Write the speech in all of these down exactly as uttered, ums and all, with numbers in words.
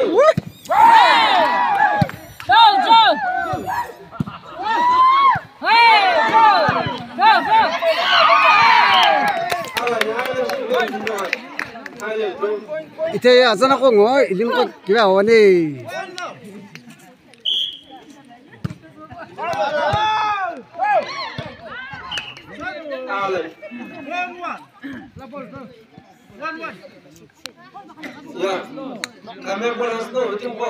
Go, go! Hey, go! Go, go! Ite ya, azana ko ngo, ilim ko kiwa wani. Ya, kame bola sno, tim ko.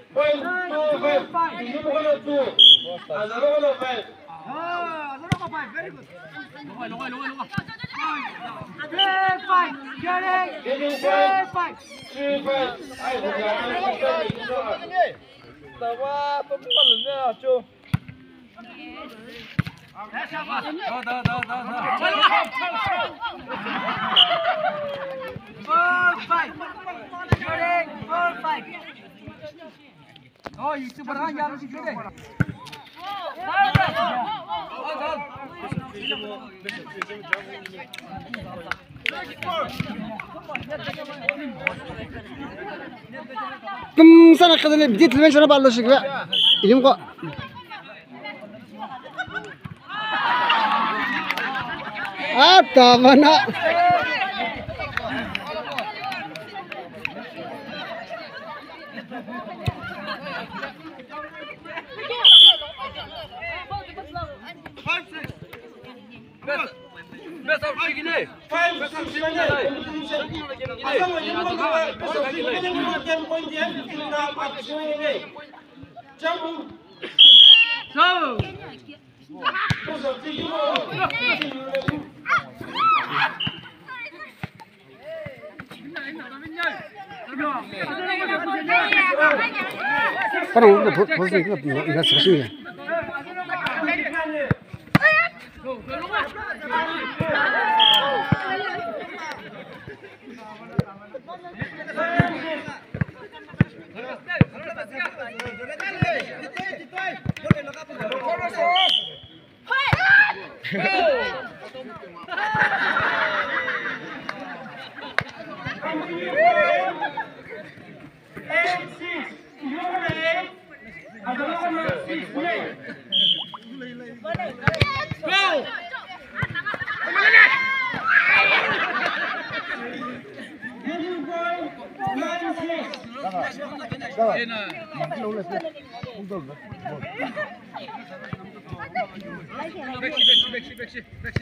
Point two five. Azano five. Ah, azano five. Very good. Three five. Three five. Three five. Four five. Four five. Kümsa na khadale bidit lwen shana ballo shikwe. Ilim ko. Ata bana.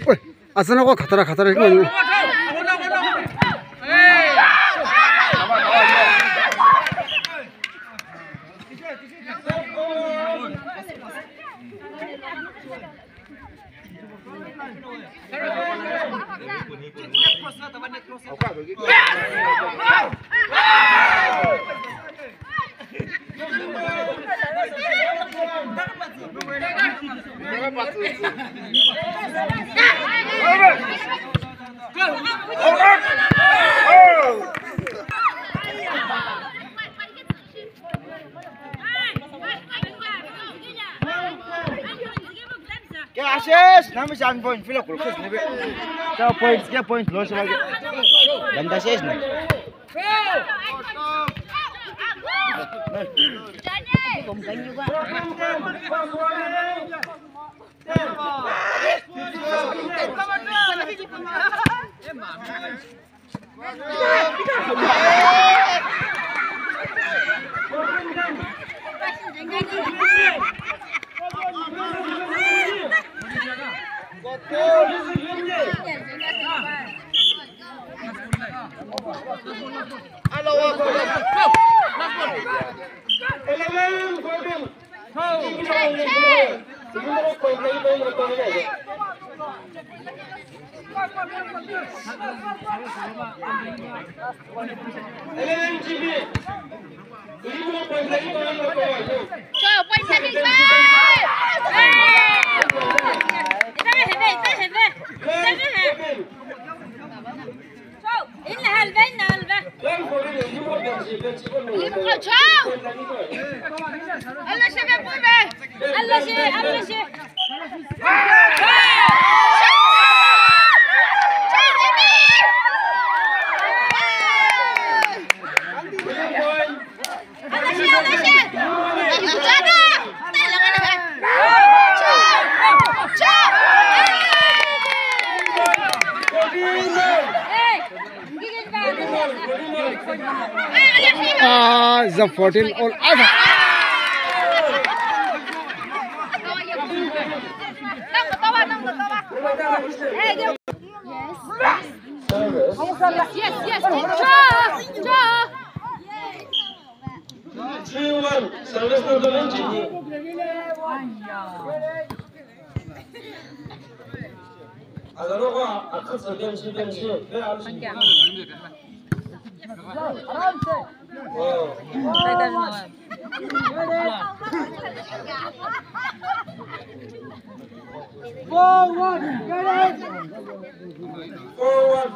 Oi, asana ko khatara khatara. Ke ases, nami jan point fila kul khis nibe. Ka point, ke point lo shima ke. Ganda ses na. Ah, the fourteen all out. Yes, yes, yes. Draw, draw. Three one, service number one. Azano ko akhatsa bench, bench, be alu. Oh. Four one, get it. Four one.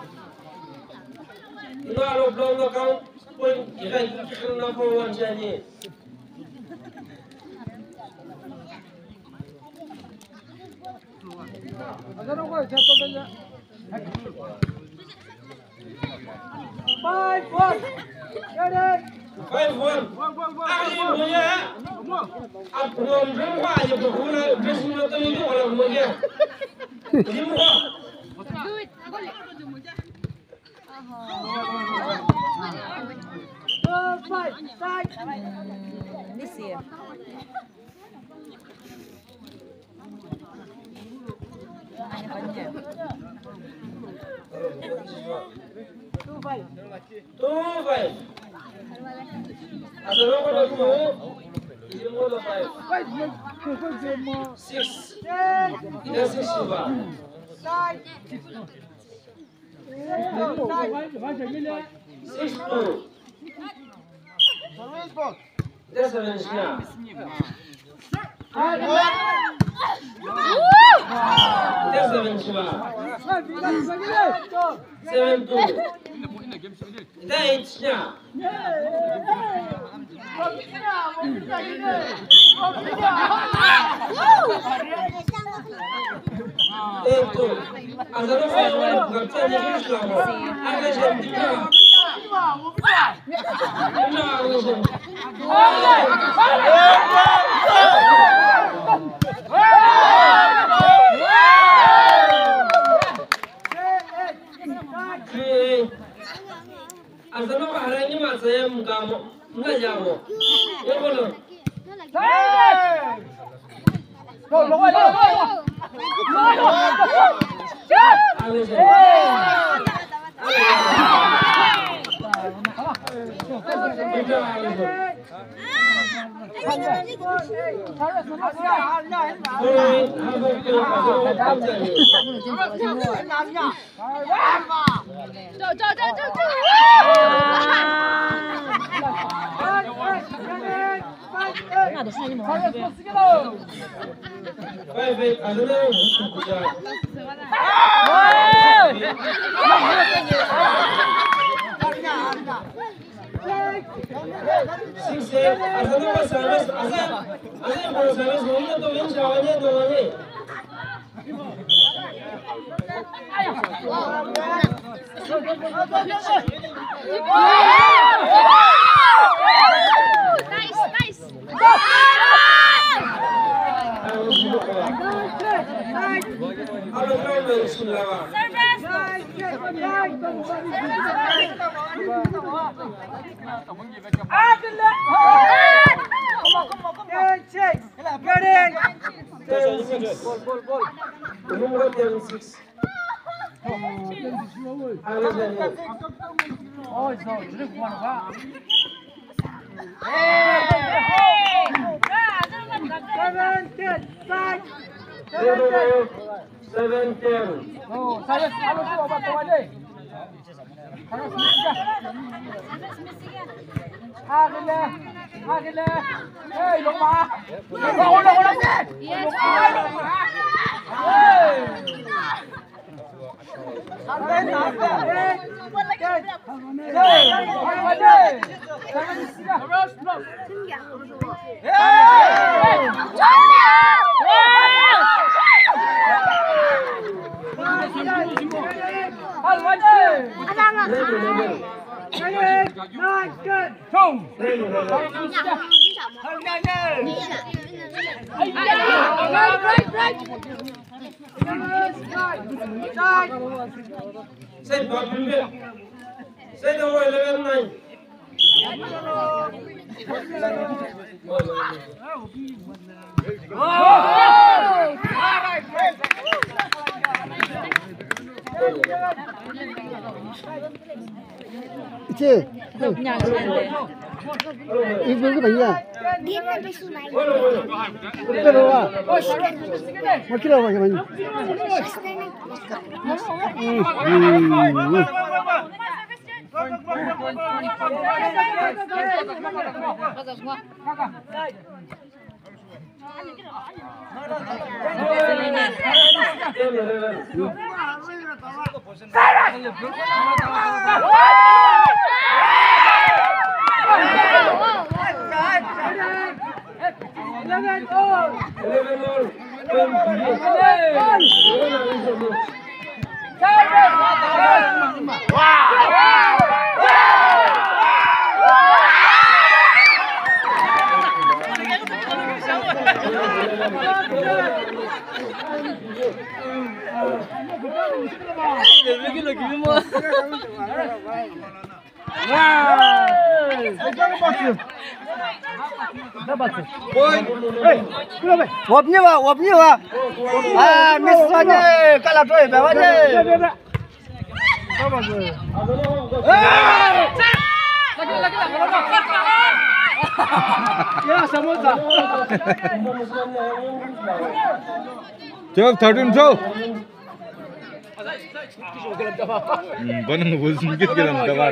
Ino alo blow no count. Point, ikai, ikai, number one, Chinese. Five one. Get it. Five one. Go, go, go, go, go. Ai, boya. Apu, ndrong kwa, aye, bukula, dressing room, tani, wala, boya. Limwa. Two five. Azano ko two. Imo five. Six. Ina six ba. Six two. Ina seven shina. Ina seven shina. Seven two. Ina eight shina. Azano ko harani ma tsaye mkamo, mna jamo. Ye kono. Nice, nice. Ball, ball, ball. Number ten six. Seven ten. Set number eleven nine. Iche. Ibu ke banya. Pero wa. Makira wa ke banya. Wapniwa, wapniwa. Ah, miss wani, kala toi ba wani. Twelve, thirteen, twelve. Hmm, bana mo bol sum kit kira mo kaba.